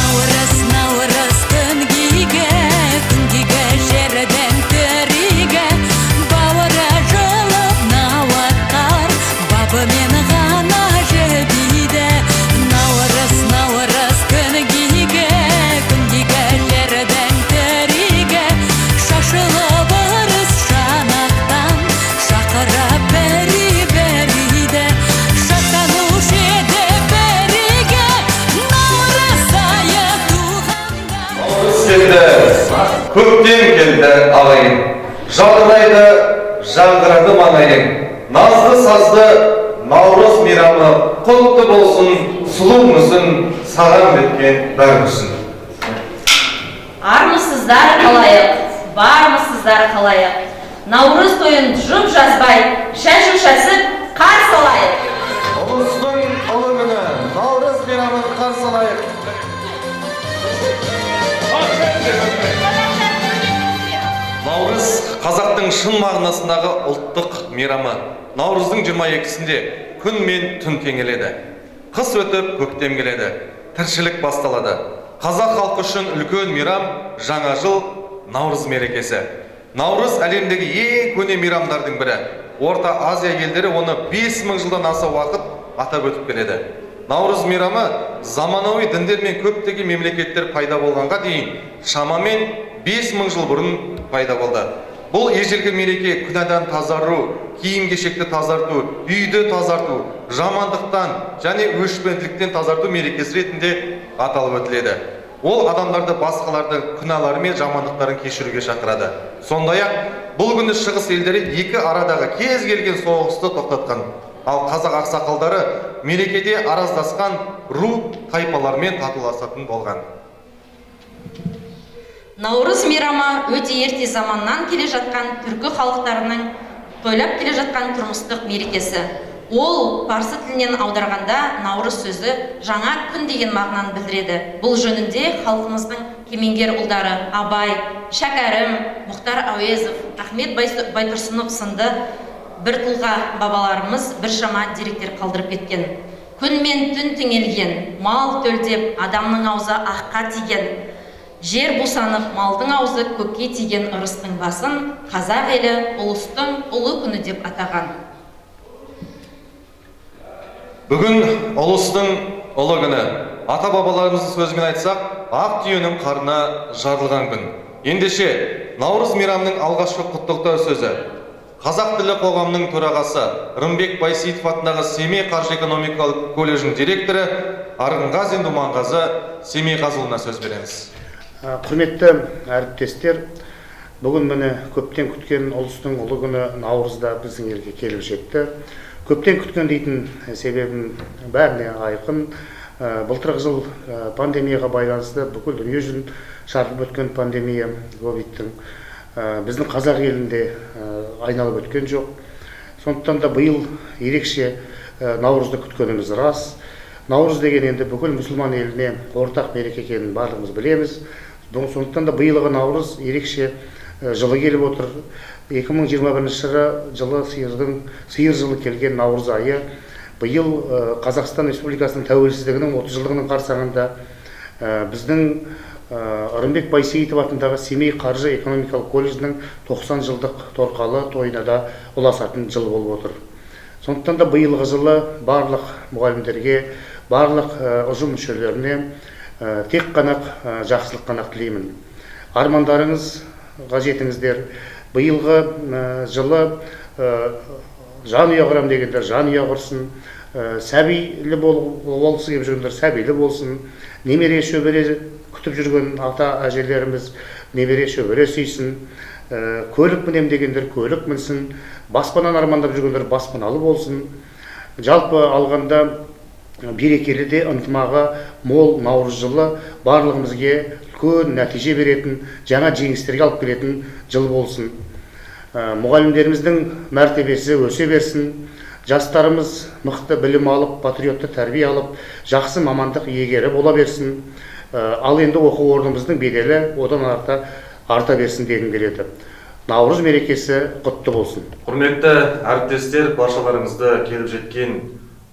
Наурыз, наурыз күнгейге, күнгейге жерден төріге, бауыры жылып науаттар, бабымен ғана жібиді. Наурыз, наурыз күнгейге, күнгейге жерден төріге, шашылып ырыс шанақтан, шақырып бірі біріді, шаттанушы еді бірге, наурыз айы туғанда. Наурыз келді, көктем келді ағайын. Жадырайды, жаңғырады маңайың. Назды сазды наурыз мейрамы құтты болсын, сұлу мүсін саған біткен бәр мүсін. Армысыздар, қалайық, бармысыздар, қалайық! Наурыз тойын жұп жазбай, шашу шашып қарсы алайық! Ұлыстың ұлы күні, наурыз мейрамын қарсы алайық. Наурыз — қазақтың шын мағынасындағы ұлттық мейрамы. Наурыздың 22-сінде күн мен түн теңеледі. Қыс өтіп, көктем келеді. Тіршілік басталады. Қазақ халқы үшін үлкен мейрам — жаңа жыл, наурыз мерекесі. Наурыз — әлемдегі ең көне мейрамдардың бірі. Орта Азия елдері оны 5000 жылдан аса уақыт атап өтіп келеді. Наурыз мейрамы заманауи діндер мен көптеген мемлекеттер пайда болғанға дейін, шамамен 5000 жыл бұрын пайда болды. Бұл ежелгі мереке күнәдан тазару, киім кешекті тазарту, үйді тазарту, жамандықтан және өшпенділіктен тазарту мерекесі ретінде аталып өтіледі. Ол адамдарды басқалардың күнәлары мен жамандықтарын кешіруге шақырады. Сондай ақ бұл күні шығыс елдері екі арадағы кез келген соғысты тоқтатқан. Ал қазақ ақсақалдары мерекеде араздасқан ру тайпалармен татуласатын болған. Наурыз мейрамы өте ерте заманнан келе жатқан түркі халықтарының тойлап келе жатқан тұрмыстық мерекесі. Ол парсы тілінен аударғанда наурыз сөзі жаңа күн деген мағынаны білдіреді. Бұл жөнінде халқымыздың кемеңгер ұлдары Абай, Шәкәрім, Мұхтар Әуезов, Ахмет Байтұрсынов сынды бір тұлға бабаларымыз біршама деректер қалдырып кеткен. Күн мен түн теңелген, мал төлдеп, адамның аузы аққа тиген, жер бусанып, малдың аузы көкке тиген ырыстың басын қазақ елі ұлыстың ұлы күні деп атаған. Бүгін ұлыстың ұлы күні. Ата бабаларымыздың сөзімен айтсақ, ақ түйенің қарны жарылған күн. Ендеше, наурыз мейрамының алғашқы құттықтау сөзі Қазақ тілі қоғамының төрағасы, Рымбек Байсейітов атындағы Семей қаржы экономикалық колледжінің директоры Арғынғазин Думанғазы Семейғазыұлына сөз береміз. Құрметті әріптестер, бүгін міне көптен күткен ұлыстың ұлы күні наурыз да біздің елге келіп жетті. Көптен күткен дейтін себебім бәріне айқын. Былтырғы жыл пандемияға байланысты бүкіл дүние жүзін шарпып өткен пандемия ковидтің біздің қазақ елінде айналып өткен жоқ. Сондықтан да биыл ерекше наурызды күткеніміз рас. Наурыз деген енді бүкіл мұсылман еліне ортақ мереке екенін барлығымыз білеміз. Сондықтан да биылғы наурыз ерекше жылы келіп отыр. 2021 жылы сиыр жылы келген наурыз айы биыл Қазақстан Республикасының тәуелсіздігінің 30 жылдығының қарсаңында біздің Рымбек Байсейітов атындағы Семей қаржы экономикалық колледжінің 90 жылдық торқалы тойына да ұласатын жыл болып отыр. Сондықтан да биылғы жылы барлық мұғалімдерге, барлық ұжым мүшелеріне тек қана жақсылық қана тілеймін. Армандарыңызға жетіңіздер. Биылғы жылы жанұя құрам дегендер жанұя құрсын. Сәбилі болғысы келіп жүргендер сәбилі болсын, немере шөбере күтіп жүрген ата әжелеріміз немере шөбере сүйсін, көлік мінем дегендер көлік мінсін, баспананы армандап жүргендер баспаналы болсын. Жалпы алғанда берекелі де ынтымағы мол наурыз жылы барлығымызге үлкен нәтиже беретін, жаңа жеңістерге алып келетін жыл болсын. Мұғалімдеріміздің мәртебесі өсе берсін, жастарымыз мықты білім алып, патриотты тәрбие алып, жақсы мамандық иегері бола берсін. Ал енді оқу орнымыздың беделі одан арта берсін дегім келеді. Наурыз мерекесі құтты болсын. Құрметті әріптестер, баршаларыңызды келіп жеткен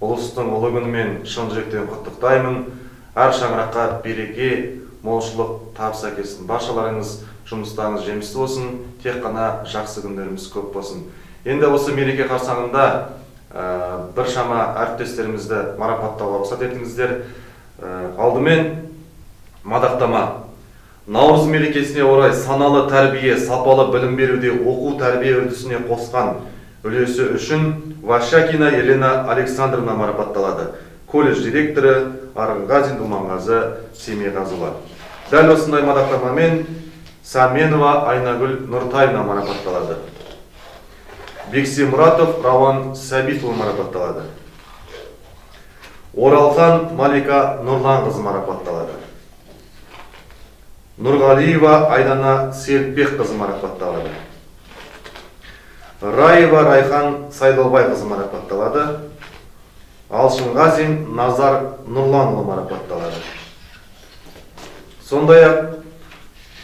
ұлыстың ұлы күнімен шын жүректен құттықтаймын. Әр шаңыраққа береке, молшылық, табыс әкелсін. Баршаларыңыз жұмыстарыңыз жемісті болсын, тек қана жақсы күндеріміз көп болсын. Енді осы мереке қарсаңында біршама әріптестерімізді марапаттауға рұқсат етіңіздер. Алдымен мадақтама. Наурыз мерекесіне орай саналы тәрбие, сапалы білім беруде оқу тәрбие үрдісіне қосқан үлесі үшін Вашакина Елена Александровна марапатталады. Колледж директоры Арғынғазин Думанғазы Семейғазұлы. Дәл осындай мадақтамамен Саменова Айнагүл Нұртаевна марапатталады. Бексемұратов Рауан Сәбитұлы марапатталады. Оралхан Малика Нұрланқызы марапатталады. Нұрғалиева Айдана Серікбекқызы марапатталады. Раева Райхан Сайдалбайқызы марапатталады. Алшынғазин Назар Нұрланұлы марапатталады. Сондай-ақ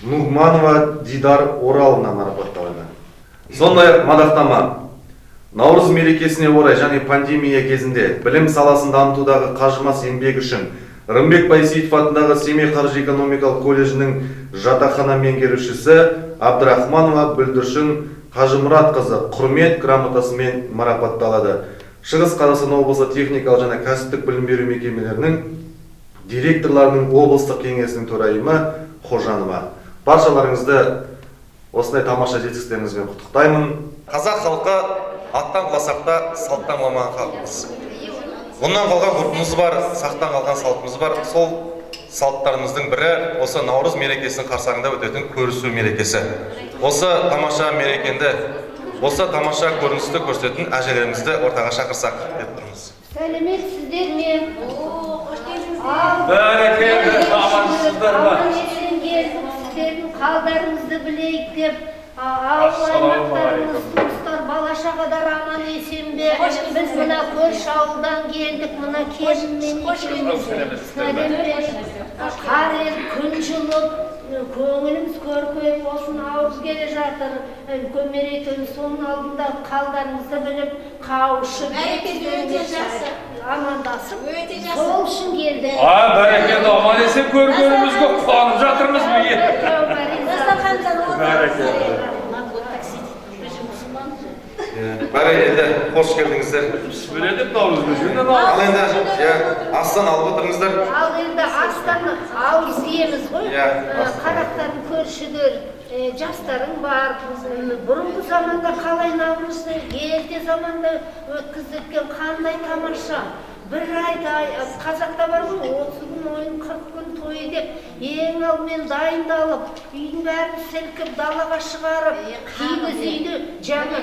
Нұғманова Дидар Ораловна марапатталады. Сондай-ақ мадақтама. Наурыз мерекесіне орай және пандемия кезінде білім саласын дамытудағы қажымас еңбегі үшін Рымбек Байсейітов атындағы Семей қаржы экономикалық колледжінің жатақхана меңгерушісі Абдрахманова Бүлдіршін Қажымұратқызы құрмет грамотасымен марапатталады. Шығыс Қазақстан облысы техникалық және кәсіптік білім беру мекемелерінің директорларының облыстық кеңесінің төрайымы Қожанова. Баршаларыңызды осындай тамаша жетістіктеріңізбен құттықтаймын. Қазақ халқы аттан құласақ та салттан құламаған халықпыз. Онан қалған ғұрпымыз бар, сақтан қалған салтымыз бар. Сол салттарымыздың бірі осы наурыз мерекесінің қарсаңында өтетін көрісу мерекесі. Осы тамаша мерекенді, осы тамаша көріністі көрсететін әжелерімізді ортаға шақырсақ деп тұрмыз. Сәлеметсіздер ме? Қош келдіңіздер. Бәрекелді, амансыздар ма? Аман есен келдік, сіздердің қалдарыңызды білейік деп. Ауыл аймақтарыңыз, туыстар, бала шағадар аман есен бе? Біз мына көрші ауылдан келдік, мына келінмен екеуміз. Қар еріп, күн жылып, көңіліміз көркейіп, осы наурыз келе жатыр. Үлкен мерекенің соның алдында қалдарыңызды біліп, қауышып, амандасып, сол үшін келдік. Бәрекелді, аман есен көргенімізге қуанып жатырмыз биыл. Бәрекелді. Бәрекелді, қош келдіңіздер. Бісміллә деп наурыз көжені Ал енді астан алып отырыңыздар. Ал енді астан ауыз иеміз ғой. Қарақтардың көршілер, жастарың бар. Бұрынғы заманда қалай наурызды ерте заманда өткізілген қандай тамаша. Бір айда қазақта бар ғой, 30 күн ойын, 40 күн тойы деп ең алдымен дайындалып, үйдің бәрін сілкіп, далаға шығарып, киіз үйді жаңа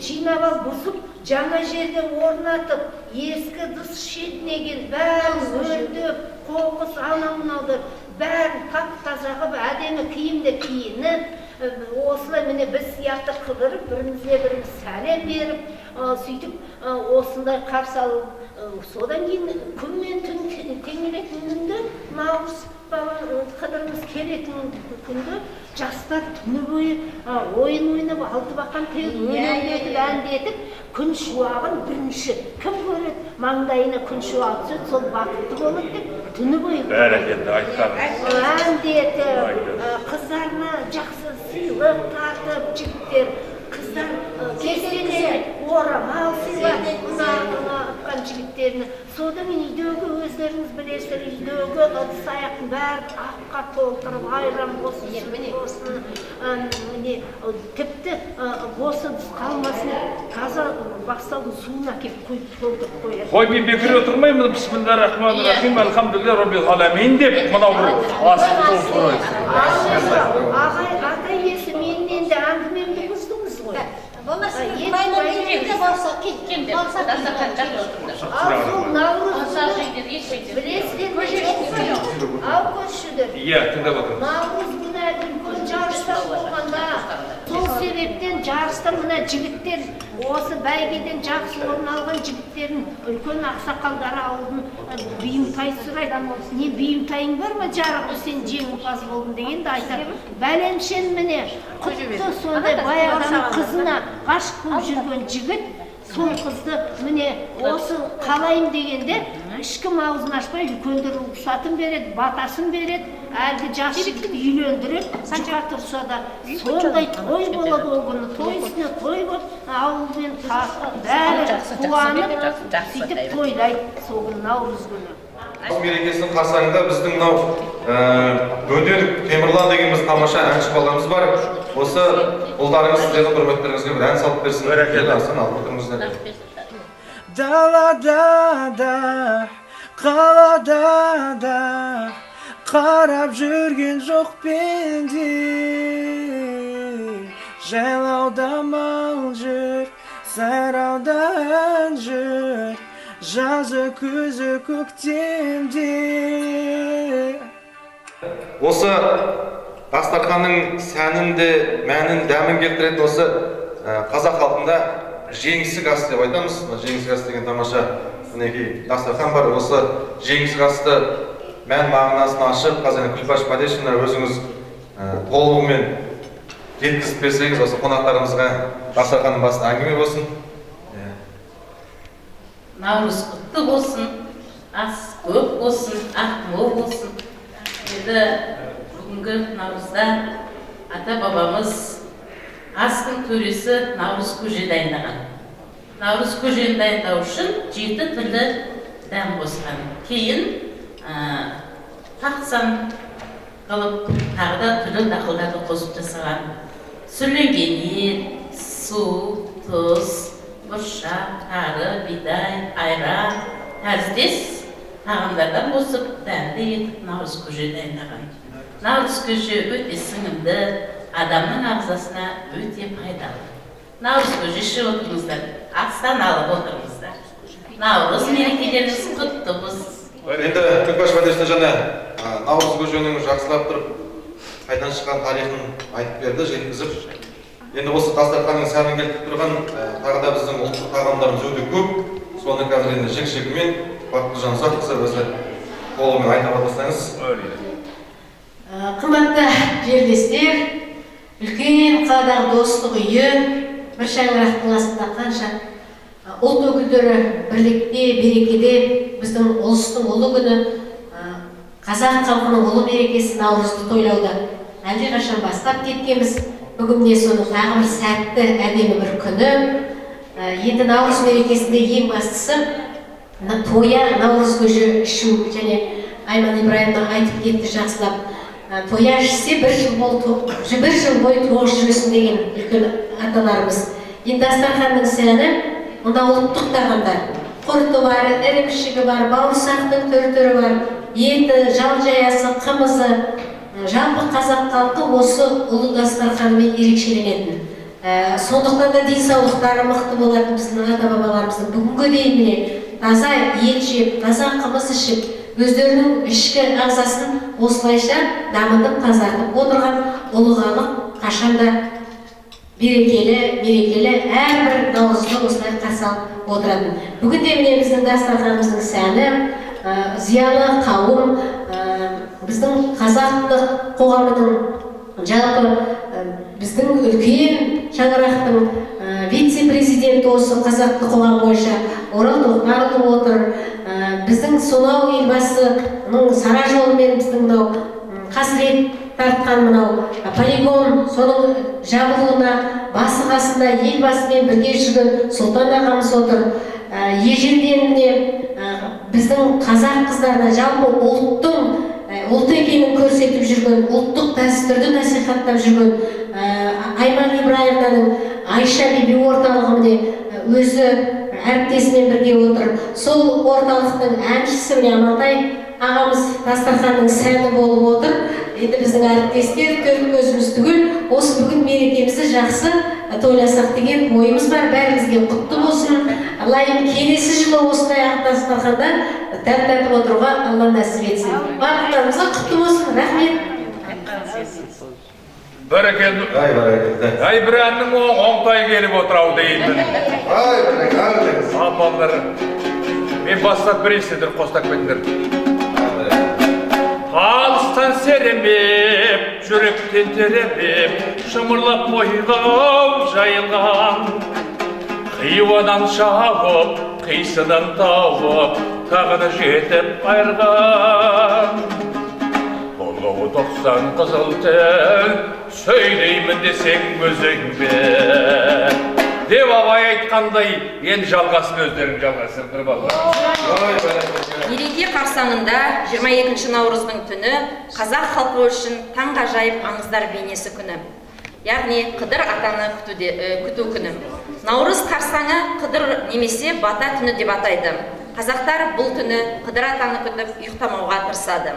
жинап алып, бұзып, жаңа жерде орнатып, ескі ыдыс шетінеген бәрін өртеп, қоқыс анау-мынауды бәрін тап-таза қылып, әдемі киімді киініп, осылай міне біз сияқты қыдырып, бірімізге біріміз сәлем беріп, сөйтіп осындай қарсы алып, содан кейін күн мен түн теңелетін күнді, наурыз қыдырымыз келетін күнді жастар түні бойы ойын ойнап, алты бақан теуіп, өлеңдетіп, әндетіп, күн шуағын бірінші кім көреді, маңдайына күн шуағы түседі, сол бақытты болады деп түні бойы Бәрекелді, айтқаныңыз. Әндетіп, қыздарына жақсы сыйлық тартып, жігіттер, қыздар кестелер Орамал сыйлады ұнатқан жігіттеріне. Содан кейін үйдегі, өздеріңіз білесіздер, үйдегі ыдыс аяқтың бәрін аққа толтырып, айран болсын, сүт болсын, не, тіпті бос ыдыс қалмасын, таза бастаудың суын әкеліп құйып толтырып қояды. Қой, мен бекер отырмаймын, бисмилля рахмани рахим, альхамдулилля роббил аламин деп мынау бір асты толтырып. Ағай, ата иесі, менен де әңгімемді бұздыңыз ғой. Болмаса Ет бауырсақ кеткен деп. Дастархан жақын отырыңдар. Ал сол наурыз Бауырсақ күні жейдер, ет жейдер. білесіздер ме, жоқ па? Ал көршілер. Иә, тыңдап отырмыз. Наурыз күні үлкен жарыстар болғанда, сол себептен жарыста мына жігіттер, осы бәйгеден жақсы орын алған жігіттердің үлкен ақсақалдары ауылдың бұйымтай сұрайды. Не бұйымтайың бар ма, жарығым, сен жеңімпаз болдың дегенде айтады. Бәленшен міне құтты сондай бай адамның қызына ғашық болып жүрген жігіт, сол қызды міне осы қалайын дегенде ешкім аузын ашпай, үлкендер рұқсатын береді, батасын береді, әлгі жас жігітті үйлендіріп, жұқа тұрса да сондай той болады ол күні, той үстіне той болып, ауылмен бәрі қуанып, сөйтіп тойлайды сол күні, наурыз күні. Наурыз мерекесінің қарсаңында біздің мынау Өнер Темірлан деген біз тамаша әнші баламыз бар. Осы ұлдарыңыз сіздердің құрметтеріңізге бір ән салып берсін. Бәрекелді. Асан, алып отырыңыздар. Далада да, қалада да қарап жүрген жоқ пенде. Жайлауда мал жүр, сайрауда ән жүр, жазы, күзі, көктемде. Осы дастарханның сәнін де, мәнін, дәмін келтіретін осы қазақ халқында жеңсік ас деп айтамыз. Мына жеңсік ас деген тамаша мінекей дастархан бар. Осы жеңсік асты мән мағынасын ашып, қазір енді Күлпаш Бадешина өзіңіз толығымен жеткізіп берсеңіз, осы қонақтарымызға дастарханның басында әңгіме болсын. Наурыз құтты болсын, ас көп болсын, ақ мол болсын. Енді бүгінгі наурызда ата бабамыз астың төресі наурыз көже дайындаған. Наурыз көжені дайындау үшін 7 түрлі дәм қосқан. Кейін тақсан қылып тағы да түрлі дақылдарды қосып жасаған. Сүрленген ет, су, тұз, бұршақ, тары, бидай, айран тәріздес тағамдардан қосып дәмді етіп наурыз көже дайындаған. Наурыз көже өте сіңімді, адамның ағзасына өте пайдалы. Наурыз көже ішіп отырыңыздар, астан алып отырыңыздар. Наурыз мерекелеріңіз құтты болсын. Енді Күлпаш Бадешина жаңа наурыз көженің жақсылап тұрып қайдан шыққан тарихын айтып берді, жеткізіп. Енді осы дастарханның сәнін келтіріп тұрған тағы да біздің ұлттық тағамдарымыз өте көп. Соны қазір енді жік-жігімен Бақытжан Ұзаққызы өзі толығымен айта бастасаңыз. Қымбатты жерлестер, үлкен қаладағы достық үйі, бір шаңырақтың астында қанша ұлт өкілдері бірлікте, берекеде біздің ұлыстың ұлы күні, қазақ халқының ұлы мерекесі наурызды тойлауда әлдеқашан бастап кеткенбіз. Бүгін міне соның тағы бір сәтті, әдемі бір күні. Енді наурыз мерекесінде ең бастысы тоя наурыз көже ішу, және Айман Ибраимовна айтып кетті жақсылап. Тоя ішсе бір жыл бойы тоқ жүресің деген үлкен аталарымыз. Енді дастарханның сәні, мұнда ұлттық тағамдар. Құрты бар, ірімшігі бар, бауырсақтың түр-түрі бар, еті, жал жаясы, қымызы. Жалпы қазақ халқы осы ұлы дастарханмен ерекшеленетін. Сондықтан да денсаулықтары мықты болатын біздің ата-бабаларымыздың бүгінгі дейін міне таза ет жеп, таза қымыз ішіп, өздерінің ішкі ағзасын осылайша дамытып, тазартып отырған ұлы халық қашанда берекелі, мерекелі әрбір наурызды осылай қарсы алып отыратын. Бүгін де міне біздің дастарханымыздың сәні, зиялы қауым, біздің қазақтық қоғамының, жалпы біздің үлкен шаңырақтың вице-президенті осы қазақтық қоғам бойынша Орал Тоқтарұлы отыр. Біздің сонау елбасының сара жолымен біздің мынау қасірет тартқан мынау полигон, соның жабылуына басы қасында елбасымен бірге жүрген Сұлтан ағамыз отыр. Ежелден міне біздің қазақ қыздарына жалпы ұлттың ұлт екенін көрсетіп жүрген, ұлттық дәстүрді насихаттап жүрген Айман Ибраевнаның Айша биби орталығы міне өзі әріптесімен бірге отыр. Сол орталықтың әншісі міне Амантай ағамыз дастарханның сәні болып отыр. Енді біздің әріптестер төрт көзіміз түгел осы бүгін мерекемізді жақсы тойласақ деген ойымыз бар. Бәрімізге құтты болсын. Аллайым келесі жылы осындай ақ дастарханда дәм татып отыруға Алла нәсіп етсін. Барлықтарыңызға құтты болсын. Рахмет. Бәрекелді. Ай, бәрекелді. Ай, бір әннің оңтайы келіп отыр ау деймін. Ай, бәрекелді. Ал балалар, мен бастап берейін, сендер қостап кетіңдер. Алыстан серемеп, жүректен теребеп, шымырлап мойнау жайылған. Қиуадан шауып, қисыдан тауып, тағыны жетіп қайырған. Толғауы 90 қызыл тіл, сөйлеймін десең өзіңбе. Деп Абай айтқандай, енді жалғасын өздерің жалғастырыңдар балалар. Мереке қарсаңында 22 наурыздың түні қазақ халқы үшін таңғажайып аңыздар бейнесі күні. Яғни Қыдыр атаны күту күні. Наурыз қарсаңы Қыдыр немесе бата түні деп атайды. Қазақтар бұл түні Қыдыр атаны күтіп ұйықтамауға тырысады.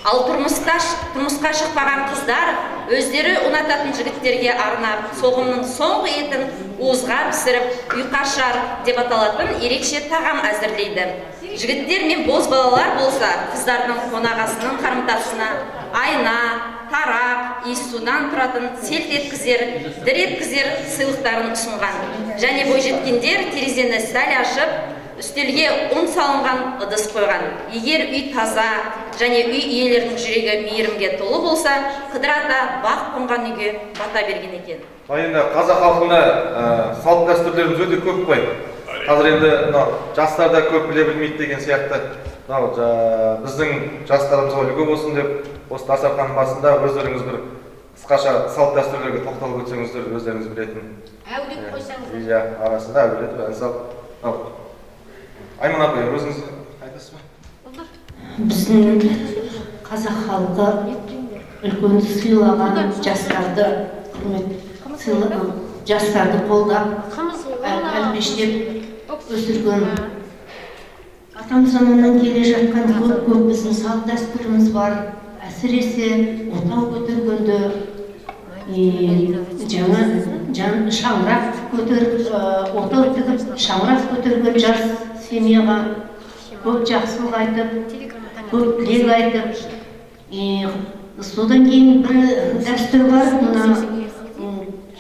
Ал тұрмысқа шықпаған қыздар өздері ұнататын жігіттерге арнап соғымның соңғы етін уызға пісіріп, ұйқашар деп аталатын ерекше тағам әзірлейді. Жігіттер мен боз балалар болса, қыздардың қонағасының қарымтасына айна, тарақ, иіссудан тұратын селт еткізер, дір еткізер сыйлықтарын ұсынған. Және бойжеткендер терезені сәл ашып, үстелге ұн салынған ыдыс қойған. Егер үй таза және үй иелерінің жүрегі мейірімге толы болса, Қыдыр ата бақ қонған үйге бата берген екен. Енді қазақ халқында салт дәстүрлеріміз өте көп қой. Қазір енді жастар да көп біле білмейді деген сияқты. Біздің жастарымызға үлгі болсын деп осы дастарханның басында өздеріңіз бір қысқаша салт дәстүрлерге тоқталып өтсеңіздер, өздеріңіз білетін. Әу деп қойсаңыздар. Иә, арасында әу деп ән салып. Айман апай, өзіңіз айтасыз ба? Біздің қазақ халқы үлкенді сыйлаған, жастарды құрмет, жастарды қолдап, әлпештеп өсірген. Атам заманнан келе жатқан көп-көп біздің салт дәстүріміз бар. Әсіресе отау көтергенде, жаңа шаңырақ көтеріп, отау тігіп, шаңырақ көтерген жас семьяға көп жақсылық айтып, көп тілек айтып, содан кейін бір дәстүр бар, мына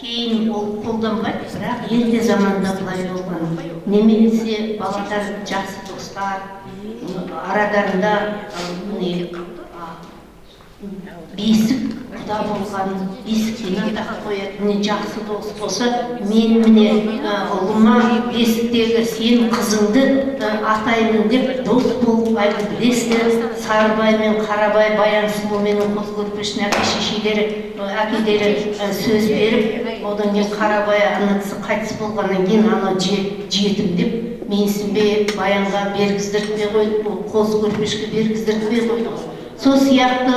кейін ол қолданбайды, бірақ ерте заманда былай болған. Немесе баладар жақсы достар, арадарында бесік құда болған, бесіктен атақ қояды, міне жақсы дос болса, мен міне ұлыма бесіктегі сен қызыңды атаймын деп дос болып айтып білесіздер. Сарыбай мен Қарабай, Баян сұлу менің қос көрпешінің әке шешелері, әкелері сөз беріп, одан кейін Қарабай анасы қайтыс болғаннан кейін ана жетім деп менсінбей Баянға бергіздіртпей қойды, қос көрпешке бергіздіртпей қойды. Сол сияқты,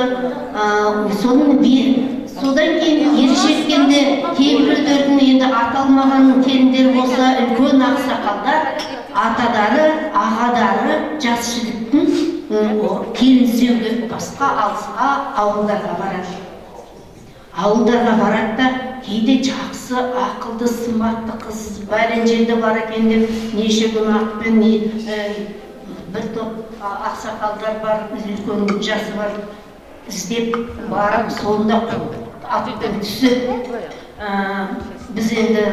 содан кейін ер жеткенде кейбіреулердің енді аталмаған келіндер болса, үлкен ақсақалдар, атадары, ағадары жас жігіттің келін іздеуге басқа алысқа ауылдарға барады. Ауылдарға барады да кейде жақсы, ақылды, сымбатты қыз бәлен жерде бар екен деп неше күн атпен бір топ ақсақалдар бар, үлкен жасы бар, іздеп барып, сонда аттан түсіп, біз енді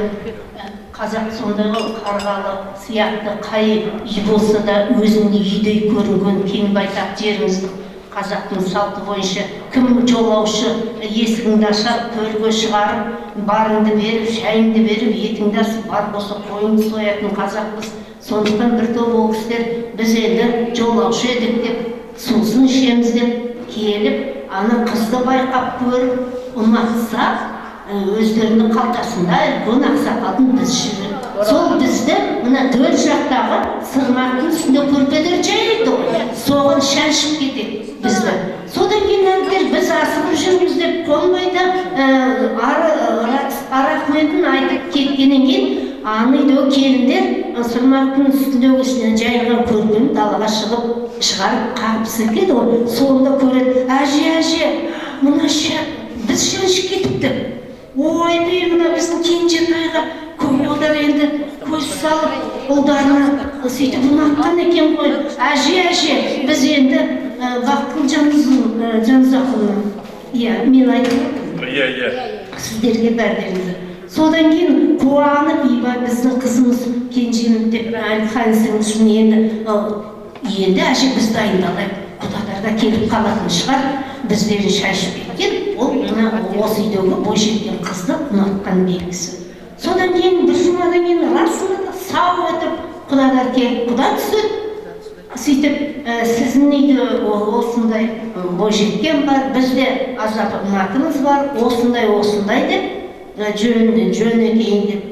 қазақ сондай ғой, қарғалы сияқты қай үй болса да өзіңді үйдей көрінген кең байтақ жерімізді қазақтың салты бойынша кім жолаушы есігіңді ашады, төрге шығарып, барыңды беріп, шайыңды беріп, етіңді асып, бар болса қойыңды соятын қазақпыз. Сондықтан бір топ ол кісілер біз енді жолаушы едік деп, сусын ішеміз деп келіп, ана қызды байқап көріп ұнатса, өздерінің қалтасында үлкен ақсақалдың біз жүреді. Сол бізді мына төр жақтағы сырмақтың үстінде көрпелер жайылды ғой, соған шаншып кетеді бізді. Содан кейін әлгілер біз асығып жүрміз деп қонбайды, рахметін айтып кеткеннен кейін аны үйдегі келіндер сырмақтың үстіндегі жайылған көрпені далаға шығып шығарып қағып сілкеді ғой. Сонда көреді, әже, әже, мына біз шаншып кетіпті. Ойбай, мына біздің кенжетайға көп енді көз салып ұлдарына сөйтіп ұнатқан екен ғой. Әже, әже, біз енді Бақытгүл Жанұзақұлына, иә, мен айтып отырмын. Иә, иә. Сіздерге бәрдеріңізге. Содан кейін қуанып, ибай біздің қызымыз кенжем деп айтқан сіңлісін енді әже біз дайындалайық, құдалар да келіп қалатын шығар, біздерін шашып кеткен, ол мына осы үйдегі бойжеткен қызды ұнатқан белгісі. Содан кейін бір жұмадан кейін расында да сау өтіп құдалар келіп құда түседі. Сөйтіп сіздің үйде осындай бойжеткен бар, бізде азап ұнатымыз бар, осындай осындай деп жөнекейін деп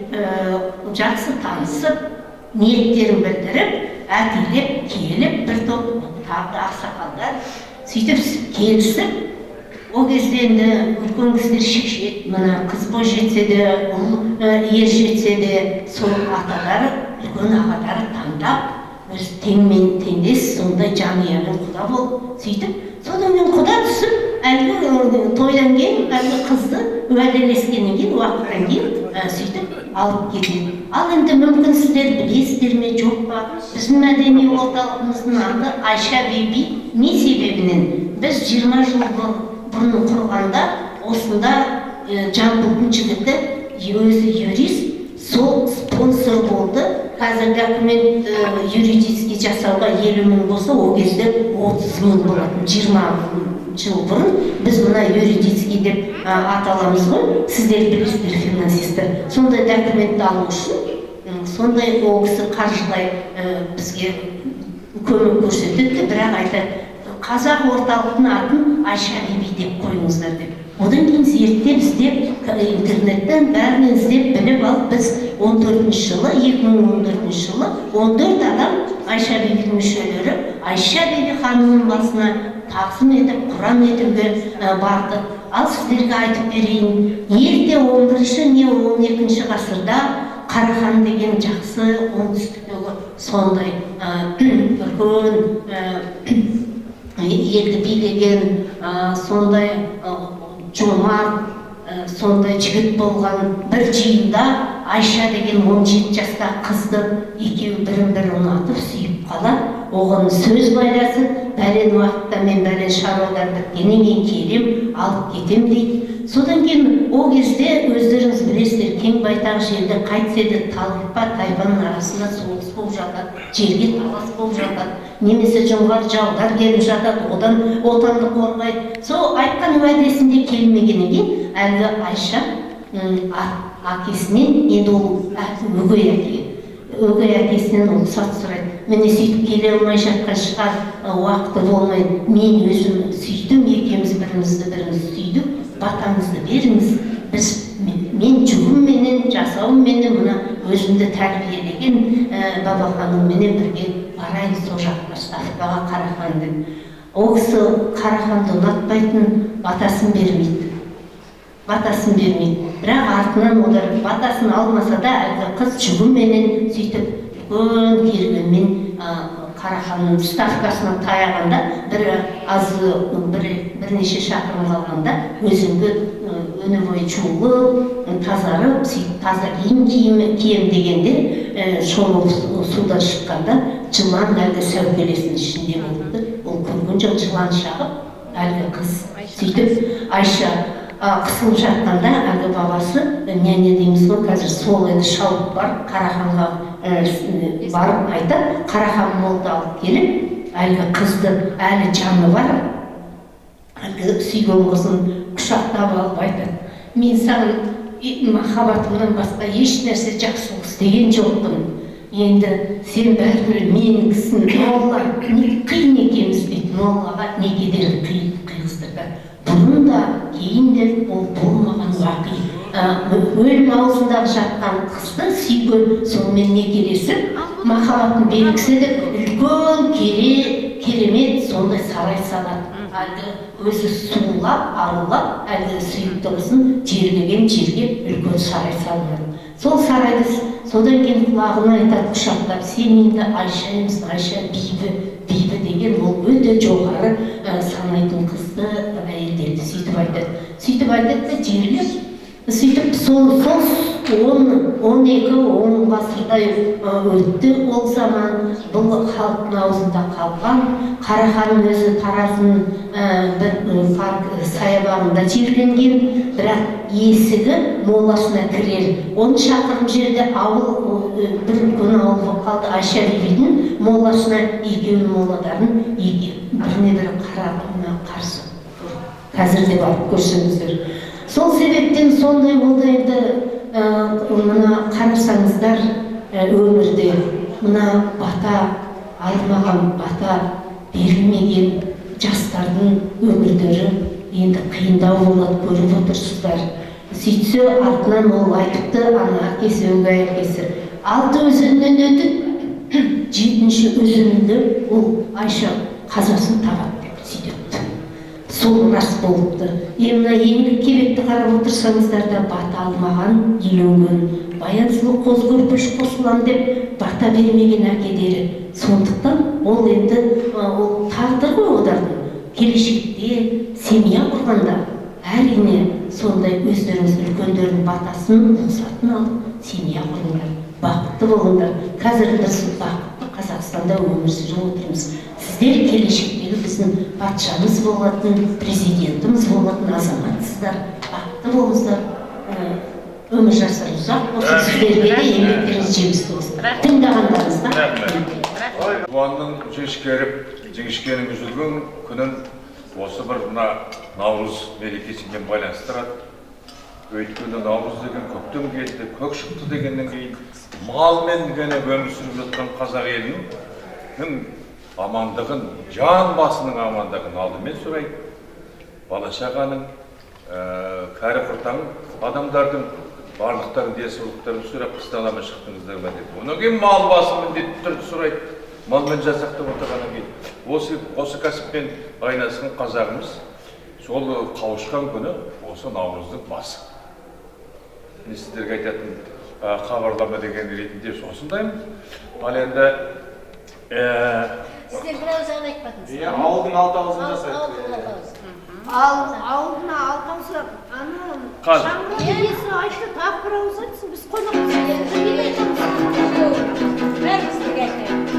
жақсы танысып, ниеттерін білдіріп, әтилеп келіп бір топ тағы да ақсақалдар сөйтіп келісіп, ол кезде енді үлкен кісілер шешеді, мына қыз бойжетсе де, ұл ер жетсе де, сол аталары, үлкен ағалары таңдап, өз теңмен теңдес сондай жанұямен құда болып, сөйтіп содан кейін құда түсіп, әлгі тойдан кейін әлгі қызды уәделескеннен кейін, уақыттан кейін сөйтіп алып кетеді. Ал енді мүмкін сіздер білесіздер ме, жоқ па, біздің мәдени орталығымыздың аты Айша Биби. Не себебінен? Біз 20 жыл бұрын құрғанда осында Жамбылдың жігіті, өзі юрист, сол спонсор болды. Қазір документ юридический жасауға 50 мың болса, ол кезде 30 мың болатын. 20 жыл бұрын біз мына юридический деп аталамыз ғой, сіздер білесіздер, финансистер. Сондай документті алу үшін сондай ол кісі қаржылай бізге көмек көрсетеді, бірақ айтады, қазақ орталықтың атын Айша Биби деп қойыңыздар деп. Одан кейін зерттеп, іздеп, интернеттен бәрінен іздеп біліп алып, біз 14 жылы, 2014 жылы 14 адам Айша Бибидің мүшелері Айша Биби ханымның басына тағзым етіп, құран етуге бардық. Ал сіздерге айтып берейін, ерте 11-ші не 12-ші ғасырда Қарахан деген жақсы оңтүстіктегі сондай үлкен елді билеген, сондай жомарт, сондай жігіт болған. Бір жиында Айша деген 17 жастағы қызды екеуі бірін-бірі ұнатып сүйіп қалады. Оған сөз байласып, бәлен уақытта мен бәлен шаруалар біткеннен кейін келем, алып кетем дейді. Содан кейін ол кезде өздеріңіз білесіздер, кең байтақ жерде қайтсе де талпа тайпаның арасында соғыс болып жатады, жерге талас болып жатады, немесе жоңғар жаулар келіп жатады, одан отанды қорғайды. Сол айтқан уәдесінде келмегеннен кейін әлгі Айша әкесінен, енді ол өгей әке, өгей әкесінен рұқсат сұрайды. Міне сөйтіп келе алмай жатқан шығар, уақыты болмай, мен өзім сүйдім, екеуміз бірімізді біріміз сүйдік, батаңызды беріңіз, біз мен жүгімменен, жасауымменен, мына өзімді тәрбиелеген бабаханымменен бірге барайын сол жаққа, ставкаға Қарахан деп. Ол кісі Қараханды ұнатпайтын, батасын бермейді. Батасын бермейді. Бірақ артынан олар батасын алмаса да әлгі қыз жүгіменен сөйтіп үлкен керуенмен Қараханның ставкасына таяғанда бір аз бірнеше шақырым қалғанда өзенге өне бойы жуылып, тазарып, сөйтіп таза киім кием дегенде шомылып судан шыққанда жылан әлгі сәукелесінің ішінде болыпты. Ол көрген жоқ, жылан шағып әлгі қыз сөйтіп Айша қысылып жатқанда әлгі бабасы, няня дейміз ғой қазір, сол енді шауып барып Қараханға барып айтады. Қарахан молда алып келіп әлгі қызды, әлі жаны бар, әлгі сүйген қызын құшақтап алып айтады: мен саған махаббатымнан басқа еш нәрсе жақсылық істеген жоқпын, енді сен бәрібір менікісің, молла не қиын екенбіз дейді. Моллаға не кедергі қиғыздырды. Бұрын да кейін де ол болмаған уақи. Өлім аузындағы жатқан қызды сүйген, сонымен некелесіп, махаббаттың белгісі деп үлкен керемет сондай сарай салады. Әлгі өзі сұлулап, арулап, әлгі сүйікті қызын жерлеген жерге үлкен сарай салынады. Сол сарайды содан кейін құлағына айтады құшақтап, сен енді Айша емессің, Айша бибі, бибі деген ол өте жоғары санайтын қызды, әйелдерді сөйтіп айтады. Сөйтіп айтады да жерлеп, сөйтіп сол 12-10 ғасырдай өтті ол заман. Бұл халықтың аузында қалған. Қараханның өзі Тараздың бір парк саябағында жерленген, бірақ есігі моласына кірер 10 шақырым жерде ауыл, бір үлкен ауыл болып қалды. Айша бибидің моласына екеуінің моладарын біріне бірі қарсы қазір де барып көрсеңіздер. Сол себептен сондай болды енді. Мына қарасаңыздар, өмірде мына бата алмаған, бата берілмеген жастардың өмірлері енді қиындау болады, көріп отырсыздар. Сөйтсе артынан ол айтыпты, ана әкесі, өгей әкесі, 6 өзеннен өтіп 7-ші өзенінде ол Айша қазасын табады деп сөйтіпті. Сол рас болыпты. Мына Еңлік Кебекті қарап отырсаңыздар да, бата алмаған, үйленген, Баян сұлу қоз көрпеш қосылам деп бата бермеген әкелері. Сондықтан ол енді ол тағдыр ғой олардың. Келешекте семья құрғанда әрине сондай өздеріңіз үлкендердің батасын, рұқсатын алып семья құрыңдар, бақытты болыңдар. Қазір біз бақытты Қазақстанда өмір сүріп отырмыз. Сіздер келешектегі біздің патшамыз болатын, президентіміз болатын азаматсыздар. Бақытты болыңыздар, өмір жастарыңыз ұзақ болсын, сіздерге де еңбектеріңіз жемісті болсын. Тыңдағандарыңызға Жуанның жіңішкеріп, жіңішкенің үзілген күнін осы бір мына Наурыз мерекесімен байланыстырады. Өйткені Наурыз деген көктем келді, көк шықты дегеннен кейін малмен ғана өмір сүріп жатқан қазақ елінің амандығын, жан басының амандығын алдымен сұрайды. Бала шағаның, кәрі құртаң адамдардың барлықтарын денсаулықтарын сұрап, қыс далаға шықтыңыздар ма деп. Одан кейін мал басы міндетті түрде сұрайды. Малмен жасақтап отырғаннан кейін осы кәсіппен айналысқан қазағымыз сол қауышқан күні осы Наурыздың басы. Мен сіздерге айтатын хабарлама деген ретінде осындаймын. Ал енді сіздер бір ауыз ән айтпадыңыз. Иә, ауылдың алты ауызын жасайды. Ауылдың алты ауызы, ана шаңырақ иесі айтты, тағы бір ауыз айтсын, біз қонақпыз. Бәріміз бірге айтайық.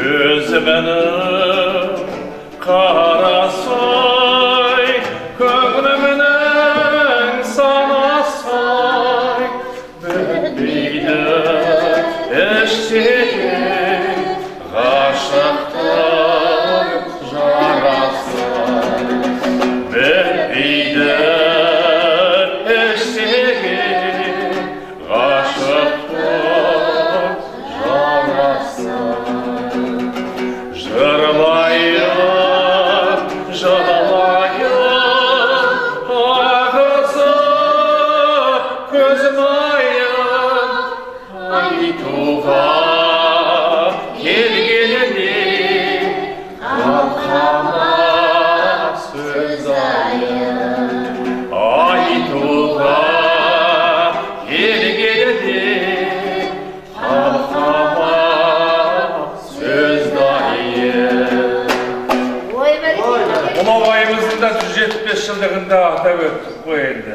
Өзімнің қарасай, көңілімнің санасай, бітпейді іштегі ғашықтың жарасы. Бітпейді іштегі ғашықтың жарасы. Жырлайын, жылайын, ағызып көзім айын, айтуға келгеніне қалқама сөз айын. Айтуға келгеніне қалқама сөз дайын. Ұлы Абайымыздың да 175 жылдығында атап өттік қой енді.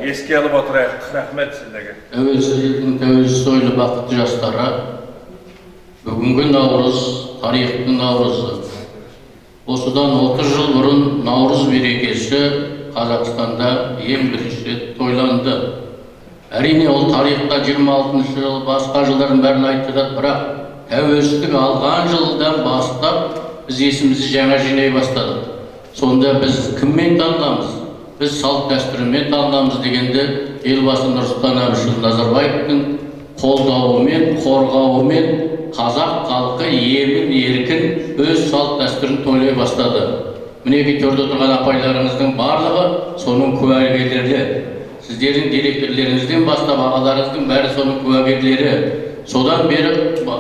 Еске алып отырайық. Рахмет сіздерге. Тәуелсіз елдің тәуелсіз ойлы бақытты жастары, бүгінгі Наурыз тарихтың Наурызы. Осыдан 30 жыл бұрын Наурыз мерекесі Қазақстанда ең бірінші рет тойланды. Әрине ол тарихта 26 жыл, басқа жылдардың бәрін айтып жатады, бірақ тәуелсіздік алған жылдан бастап біз есімізді жаңа жинай бастадық. Сонда біз кіммен таныламыз? Біз салт дәстүрімен таныламыз дегенде Елбасы Нұрсұлтан Әбішұлы Назарбаевтың қолдауымен, қорғауымен қазақ халқы емін еркін өз салт дәстүрін тойлай бастады. Мінекей төрде отырған апайларыңыздың барлығы соның куәгерлері. Сіздердің директорлеріңізден бастап ағаларыңыздың бәрі соның куәгерлері. Содан бері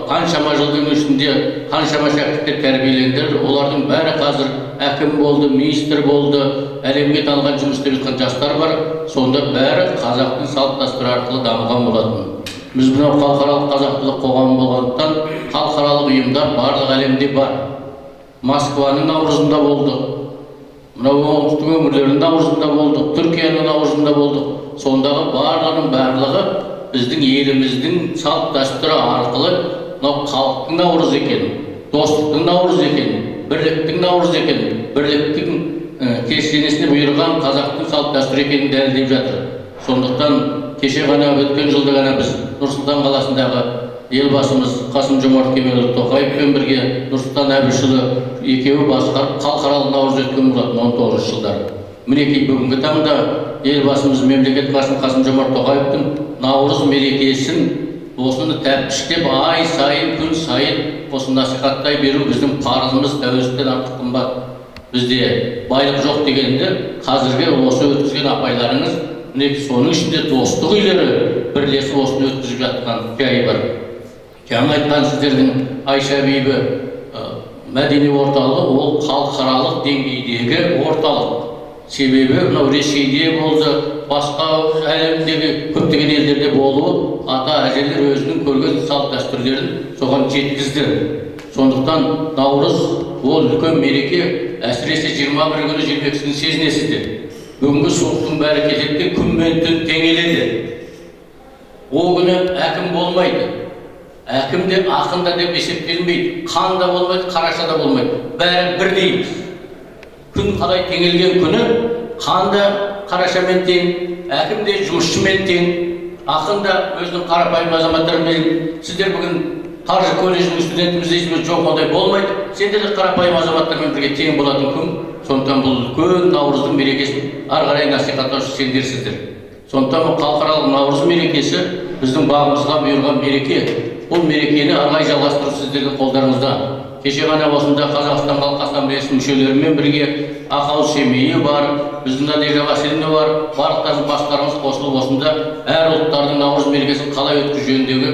қаншама жылдың ішінде қаншама шәкірттер тәрбиеленді, олардың бәрі қазір әкім болды, министр болды, әлемге танылған жұмыс істеп жатқан жастар бар. Сонда бәрі қазақтың салт дәстүрі арқылы дамыған болатын. Біз мынау халықаралық қазақ тілі қоғамы болғандықтан халықаралық ұйымдар барлық әлемде бар. Москваның наурызында болдық, мынау оңтүстік өңірлерінің наурызында болдық, Түркияның наурызында болдық. Сондағы барлығының барлығы біздің еліміздің салт дәстүрі арқылы мынау халықтың наурызы екен, достықтың наурызы екен, бірліктің наурызы екен, бірліктің кесенесіне бұйырған қазақтың салт дәстүрі екенін дәлелдеп жатыр. Сондықтан кеше ғана өткен жылда ғана біз Нұр-Сұлтан қаласындағы елбасымыз Қасым-Жомарт Кемелұлы Тоқаевпен бірге Нұрсұлтан Әбішұлы екеуі басқарып халықаралық наурыз өткен болатын 19 жылдары. Мінекей бүгінгі таңда елбасымыз мемлекет басшысы Қасым-Жомарт Тоқаевтың наурыз мерекесін осыны тәптіштеп ай сайын, күн сайын осы насихаттай беру біздің парызымыз, тәуелсіздіктен артық қымбат. Бізде байлық жоқ дегенді қазіргі осы өткізген апайларыңыз, мінекей соның ішінде достық үйлері бірлесіп осыны өткізіп жатқан жайы бар. Жаңа айтқан сіздердің Айша бибі мәдени орталығы ол халықаралық деңгейдегі орталық. Себебі мынау Ресейде болды, басқа әлемдегі көптеген елдерде болуы, ата әжелер өзінің көрген салт дәстүрлерін соған жеткізді. Сондықтан наурыз ол үлкен мереке, әсіресе 21 күні 22 күні сезінесіздер. Бүгінгі суықтың бәрі кетеді, күн мен түн теңеледі. О күні әкім болмайды. Әкім де ақын да деп есептелмейді, қан да болмайды, қараша да болмайды. Бәрі бірдейміз. Күн қалай теңелген күні қан да қарашамен тең, әкім де жұмысшымен тең, ақын да өзінің қарапайым азаматтарымен. Сіздер бүгін қаржы колледжінің студентіміз дейсіз, жоқ, ондай болмайды. Сендер де қарапайым азаматтармен бірге тең болатын күн. Сондықтан бұл үлкен наурыздың мерекесін ары қарай насихаттаушы сендерсіздер. Сондықтан бұл халықаралық наурыз мерекесі біздің бағымызға бұйырған мереке. Бұл мерекені ары қарай жалғастыру сіздердің қолдарыңызда. Кеше ғана осында Қазақстан Халқы Ассамблеясының мүшелерімен бірге Ақау Семейі бар, біздің Надежда Васильевна бар, барлықтарыңыз бастарыңыз қосылып осында әр ұлттардың наурыз мерекесін қалай өткізу жөніндегі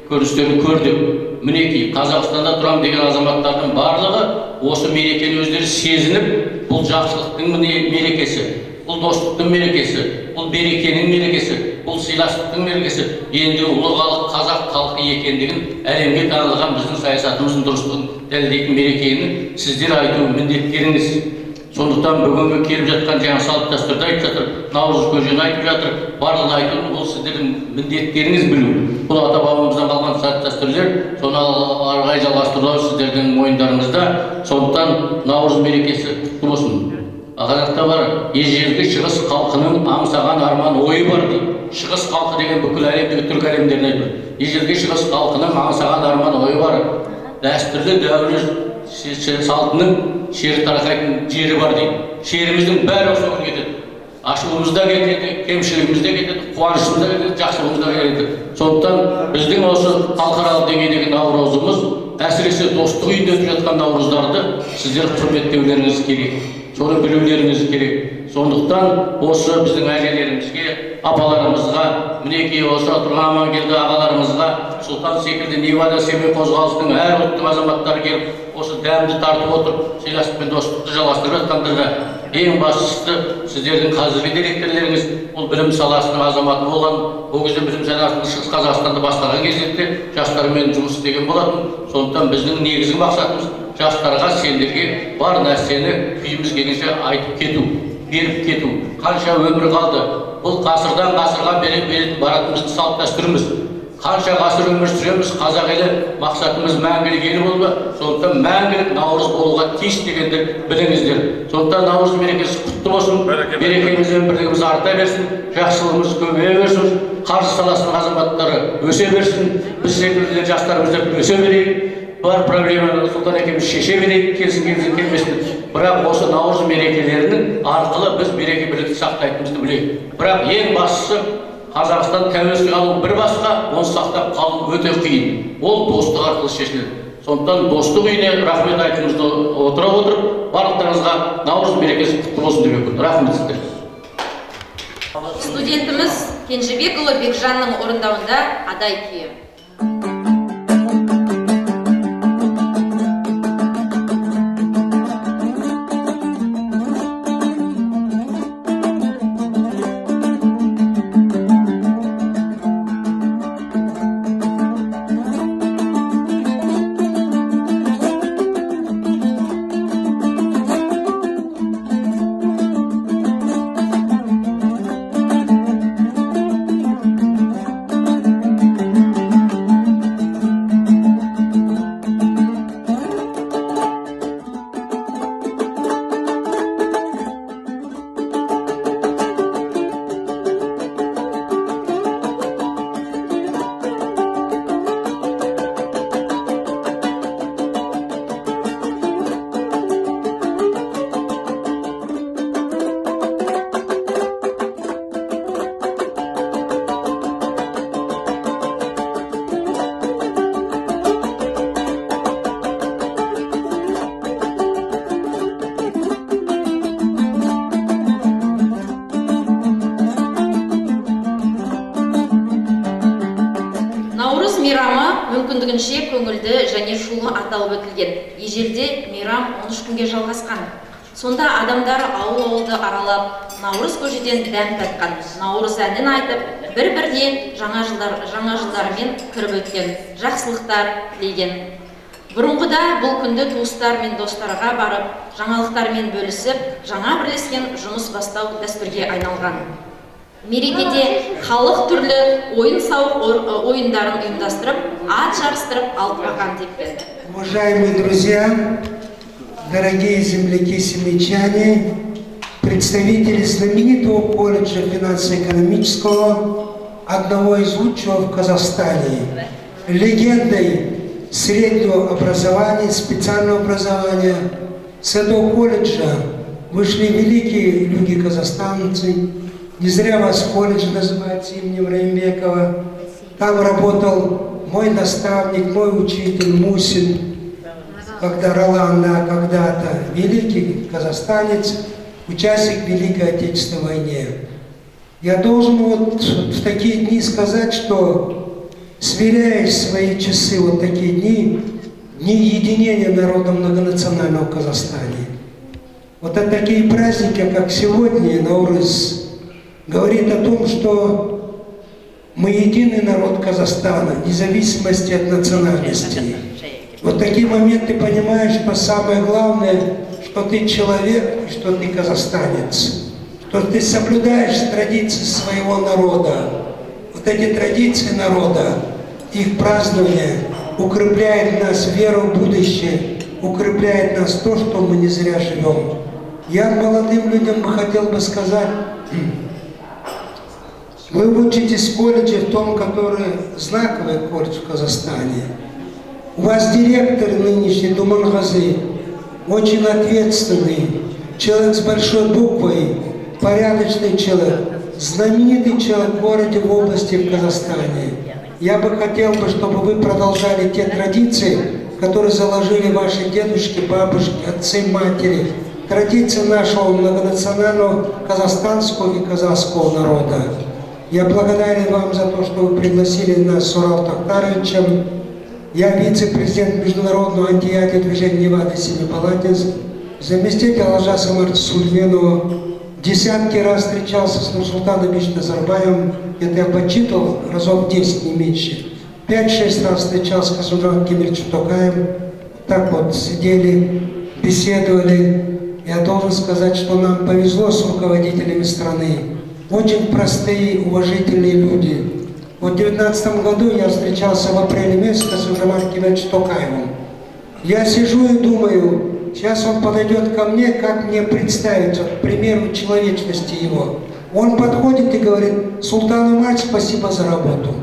көріністерін көрдік. Мінекей Қазақстанда тұрам деген азаматтардың барлығы осы мерекені өздері сезініп, бұл жақсылықтың мерекесі, бұл достықтың мерекесі, бұл берекенің мерекесі, бұл сыйластықтың мерекесі, енді ұлы халық қазақ халқы екендігін әлемге танылған біздің саясатымыздың дұрыстығын дәлелдейтін мерекені сіздер айту міндеттеріңіз. Сондықтан бүгінгі келіп жатқан жаңа салт дәстүрді айтып жатыр, наурыз көжені айтып жатыр, барлығын айту бұл сіздердің міндеттеріңіз білу. Бұл ата бабамыздан қалған салт дәстүрлер, соны ары қарай жалғастыру сіздердің мойындарыңызда. Сондықтан наурыз мерекесі құтты болсын. Қазақта бар ежелгі шығыс халқының аңсаған арман ойы бар дейді. Шығыс халқы деген бүкіл әлемдегі түркі әлемдеріне айтылады. Ежелгі шығыс халқының аңсаған арман ойы бар. Дәстүрлі дәуір салтының шері тарқайтын жері бар дейді. Шеріміздің бәрі осы күні кетеді. Ашуымыз да кетеді, кемшілігіміз де кетеді, қуанышымыз да кетеді, жақсылығымыз да кетеді. Сондықтан біздің осы халықаралық деңгейдегі наурызымыз, әсіресе достық үйінде өтіп жатқан наурыздарды сіздер құрметтеулеріңіз керек, соны білулеріңіз керек. Сондықтан осы біздің әжелерімізге, апаларымызға, мінекей осы тұрған Амангелді ағаларымызға, Сұлтан секілді Невада Семей қозғалысының әр ұлттың азаматтары келіп, осы дәмді тартып отырып, сыйластық пен достықты жалғастырып жатқандарға, ең бастысы сіздердің қазіргі директорлеріңіз бұл білім саласының азаматы болған, ол кезде білім саласының Шығыс Қазақстанды басқарған кезде жастармен жұмыс істеген болатын. Сондықтан біздің негізгі мақсатымыз жастарға, сендерге бар нәрсені күйіміз келгенше айтып кету, беріп кету. Қанша өмір қалды, бұл ғасырдан ғасырға беретін баратын біздің салт дәстүріміз. Қанша ғасыр өмір сүреміз, қазақ елі мақсатымыз мәңгілік ел болма, сондықтан мәңгілік наурыз болуға тиіс дегенді біліңіздер. Сондықтан наурыз мерекесі құтты болсын, берекеміз бен бірлігіміз арта берсін, жақсылығымыз көбейе берсін, қаржы саласының азаматтары өсе берсін, біз секілді жастарымыз да өсе берейік, бар проблеманы Сұлтан әкеміз шеше берейік, келсін келсін келмесін. Бірақ осы наурыз мерекелерінің арқылы біз береке бірлікті сақтайтынымызды білейік. Бірақ ең бастысы Қазақстан тәуелсіздік алу бір басқа, оны сақтап қалу өте қиын. Ол достық арқылы шешіледі. Сондықтан достық үйіне рахмет айтуымызды отыра отырып, барлықтарыңызға Наурыз мерекесі құтты болсын деп өкінемін. Рахмет сіздерге. Студентіміз Кенжебекұлы Бекжанның орындауында «Адай» күйі. Наурыз мейрамы мүмкіндігінше көңілді және шулы аталып өтілген. Ежелде мейрам 13 күнге жалғасқан. Сонда адамдар ауыл-ауылды аралап, наурыз көжеден дәм татқан, наурыз әнін айтып, бір-біріне жаңа жылдарымен кіріп өткен, жақсылықтар тілеген. Бұрынғыда бұл күнді туыстар мен достарға барып, жаңалықтармен бөлісіп, жаңа бірлескен жұмыс бастау дәстүрге айналған. Мерекеде халық түрлі ойын-сауық ойындарын ұйымдастырып, ат жарыстырып, алтыбақан тепкен. Уважаемые друзья, дорогие земляки, семейчане, представители знаменитого колледжа финансово-экономического, одного из лучшего в Казахстане, легендой среднего образования, специального образования. С этого колледжа вышли великие люди казахстанцы. Не зря вас колледж называется именем Райымбекова. Там работал мой наставник, мой учитель Мусин, когда Ролан, да, когда-то великий казахстанец, участник Великой Отечественной войны. Я должен вот в такие дни сказать, что, сверяясь свои часы, вот такие дни, дни единения народа многонационального в Казахстане. Вот это такие праздники, как сегодня, Наурыз, говорит о том, что мы единый народ Казахстана, вне зависимости от национальности. Вот такие моменты понимаешь, что самое главное, что ты человек и что ты казахстанец, что ты соблюдаешь традиции своего народа. Вот эти традиции народа, их празднование укрепляет нас веру в будущее, укрепляет нас то, что мы не зря живем. Я молодым людям бы хотел бы сказать, вы учитесь в колледже, в том, который знаковый колледж в Казахстане. У вас директор нынешний Думангазы, очень ответственный, человек с большой буквой, порядочный человек, знаменитый человек в городе, в области, в Казахстане. Я бы хотел, чтобы вы продолжали те традиции, которые заложили ваши дедушки, бабушки, отцы, матери, традиции нашего многонационального казахстанского и казахского народа. Я благодарен вам за то, что вы пригласили нас с Урал Токтаровичем. Я вице-президент Международного антиядерного движения Невады Семипалатинск, заместитель Олжаса Марта Сулейменова. Десятки раз встречался с Нурсултаном Абишевичем Назарбаевым, это я подсчитывал разов 10, не меньше. 5-6 раз встречался с Касымжаном Кемелевичем Токаевым. Так вот сидели, беседовали. Я должен сказать, что нам повезло с руководителями страны. Очень простые, уважительные люди. Вот в 2019 году я встречался в апреле месяце с Касымжаном Кемелевичем Токаевым. Я сижу и думаю, сейчас он подойдет ко мне, как мне представиться, к примеру человечности его. Он подходит и говорит: Султан Умар, спасибо за работу.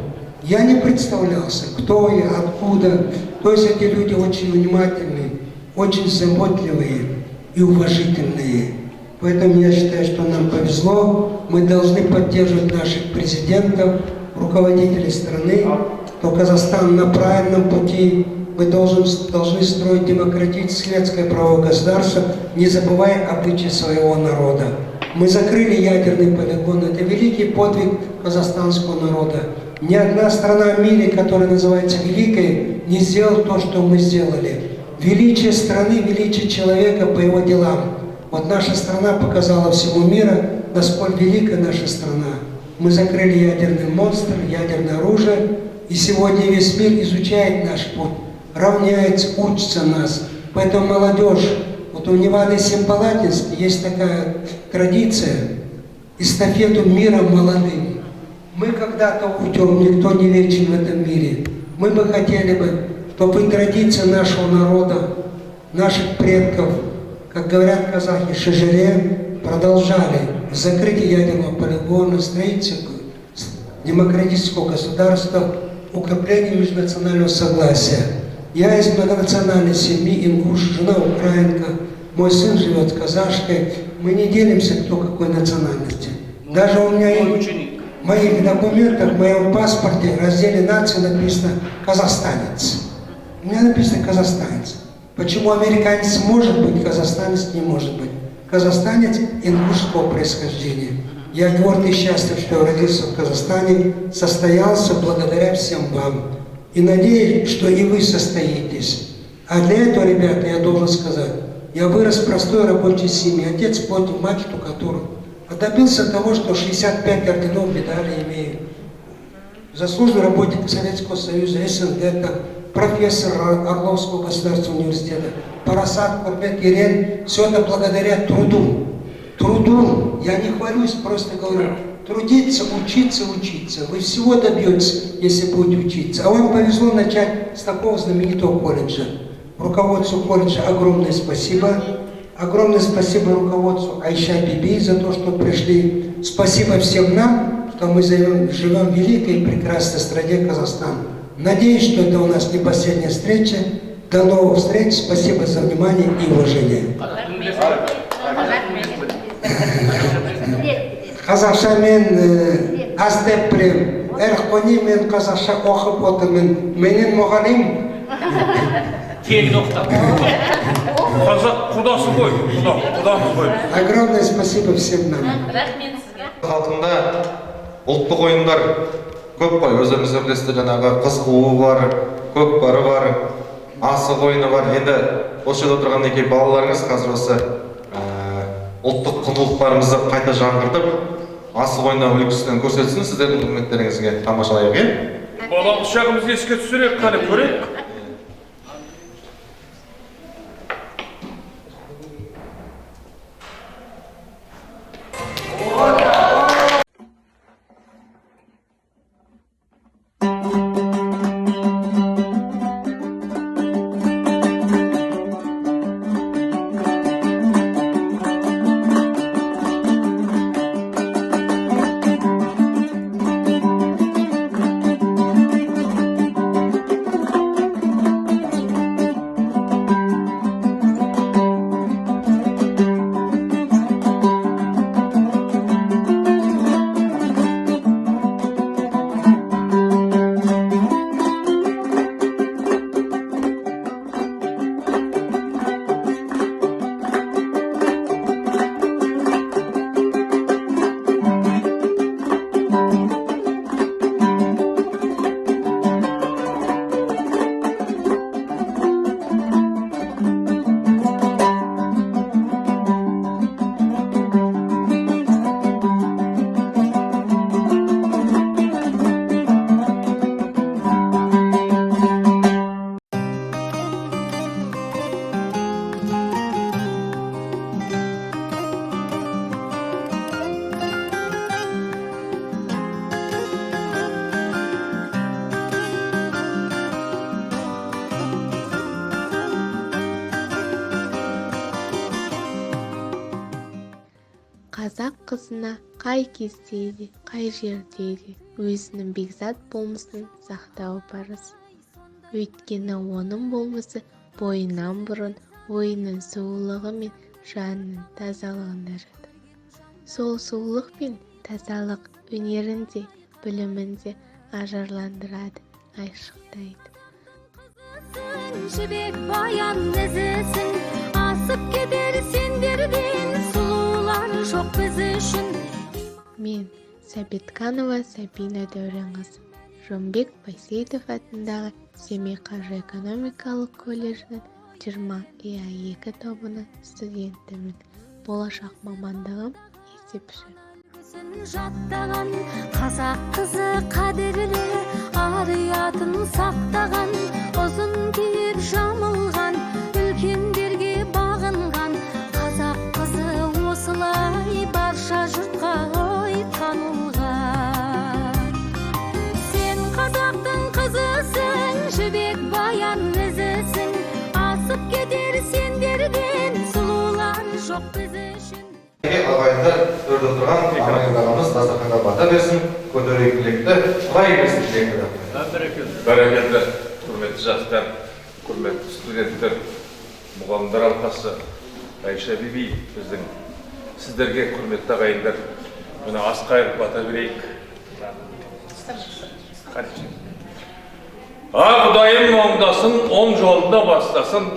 Я не представлялся, кто я, откуда. То есть эти люди очень внимательные, очень заботливые и уважительные. Поэтому я считаю, что нам повезло. Мы должны поддерживать наших президентов, руководителей страны, что Казахстан на правильном пути. Мы должны строить демократическое светское правовое государство, не забывая обычаи своего народа. Мы закрыли ядерный полигон. Это великий подвиг казахстанского народа. Ни одна страна в мире, которая называется великой, не сделала то, что мы сделали. Величие страны, величие человека по его делам. Вот наша страна показала всему миру, насколько велика наша страна. Мы закрыли ядерный монстр, ядерное оружие, и сегодня весь мир изучает наш путь, равняется, учится нас. Поэтому молодежь, вот у Невады Семипалатинск есть такая традиция, эстафету мира молодым. Мы когда-то уйдем, никто не вечен в этом мире. Мы бы хотели бы, чтобы традиции нашего народа, наших предков, как говорят казахи, шежіре, продолжали закрытие ядерного полигона, строительство демократического государства, укрепление межнационального согласия. Я из многонациональной семьи, ингуш, жена украинка, мой сын живет с казашкой. Мы не делимся, кто какой национальности. Даже у меня в моих документах, в моем паспорте в разделе нации написано «казахстанец». У меня написано «казахстанец». Почему американец может быть, казахстанец не может быть? Казахстанец ингушского происхождения. Я горд и счастлив, что я родился в Казахстане, состоялся благодаря всем вам. И надеюсь, что и вы состоитесь. А для этого, ребята, я должен сказать, я вырос в простой рабочей семье, отец плотник, мать штукатур. А добился того, что 65 орденов, медалей имею. Заслуженный работник Советского Союза, СНГ, профессор Орловского государственного университета, Парасат, Құрмет, Ерен, все это благодаря труду. Труду, я не хвалюсь, просто говорю, трудиться, учиться, учиться. Вы всего добьетесь, если будете учиться. А вам повезло начать с такого знаменитого колледжа. Руководству колледжа огромное спасибо. Огромное спасибо руководству Айша Биби за то, что пришли. Спасибо всем нам, что мы живем в великой и прекрасной стране Казахстан. Надеюсь, что это у нас не последняя встреча. До новых встреч. Спасибо за внимание и уважение. Қазақша мен аз деп білем. Әрқони мен қазақша оқып отырмын. Менің мұғалім. Тегін оқытады. Қазақ құдасы ғой, құда, құдамыз ғой. Огромное спасибо всем нам. Рахмет сізге. Халқында ұлттық ойындар көп қой, өздеріңіз білесіздер, жаңағы қыз қуу бар, көкпары бар, асық ойыны бар. Енді осы жерде отырған мінекей балаларыңыз қазір осы ұлттық құндылықтарымызды қайта жаңғыртып, асық ойнау үлгісінен көрсетсін, сіздердің құрметтеріңізге тамашалайық, е? Балалық шағымызды еске түсірейік, қане көрейік. Қазақ қызына қай кезде де, қай жерде де өзінің бекзат болмысын сақтау парыз. Өйткені оның болмысы бойынан бұрын ойының сұлулығы мен жанының тазалығында жатыр. Сол сұлулық пен тазалық өнерін де, білімін де ажарландырады, айшықтайды. Жібек баян ізісің, асып кетер сендерден сұлулар жоқ біз үшін. Мен Сәбитканова Сабина Дәуренқызы, Жонбек Байсейітов атындағы Семей қаржы экономикалық колледжінің 20 ИА 2 тобының студентімін. Болашақ мамандығым есепші. Жаттаған қазақ қызы қадірлі, ар ұятын сақтаған, ұзын киіп жамылған, үлкендерге бағынған қазақ қызы осылай барша жұртқа ой танылған. Сен қазақтың қызысың, жібек баян ізісің, асып кетер сендерден сұлулар жоқ біз үшін. Ағайындар, төрде отырған ағайын ағамыз дастарханға бата берсін, көтерейік тілекті, құдай берсін тілекті. Бәрекелді, құрметті жастар, құрметті студенттер, мұғалімдер алқасы, Айша биби, біздің сіздерге, құрметті ағайындар, мына ас қайырып бата берейік. Қадиша. А, Құдайым оңдасын, оң жолында бастасын,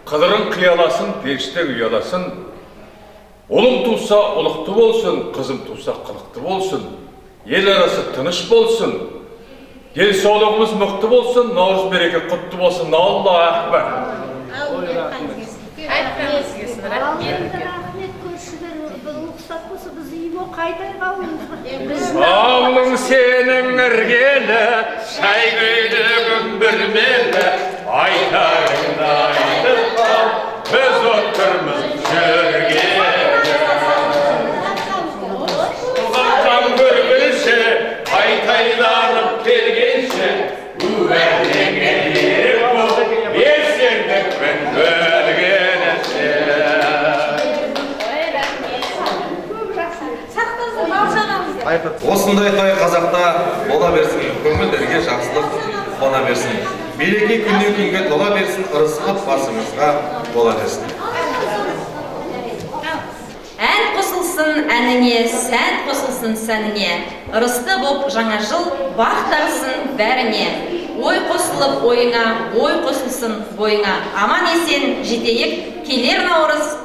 қыдырын қияласын, періште ұяласын. Ұлым туса ұлықты болсын, қызым туса қылықты болсын. Ел арасы тыныш болсын. Денсаулығымыз мықты болсын, наурыз береке құтты болсын. Алла акбар. Айтқаныңыз келсін, рахмет. Рахмет, көршілер, рұқсат болса, біз үйге қайтайық, ауылымызға. Ауылың сенің іргелі, шай көйлегің бүрмелі, айтарыңды айтып қал, біз отырмыз жүргелі. Туғаннан көргенше, қайтайланып келгенше, уәдеңе ерік бол, белсендікпен өлгенше. Ой, рахмет. Көп жақсы. Сақтасын бауыржанымызды. Осындай той қазақта бола берсін, көңілдерге жақсылық қона берсін. Береке күннен күнге тола берсін, ырыс отбасымызға бола берсін. Ән қосылсын әніңе, сән қосылсын сәніңе. Ырысты боп жаңа жыл, бақ дарысын бәріңе. Ой қосылып ойыңа, бой қосылсын бойыңа. Аман есен жетейік, келер наурыз.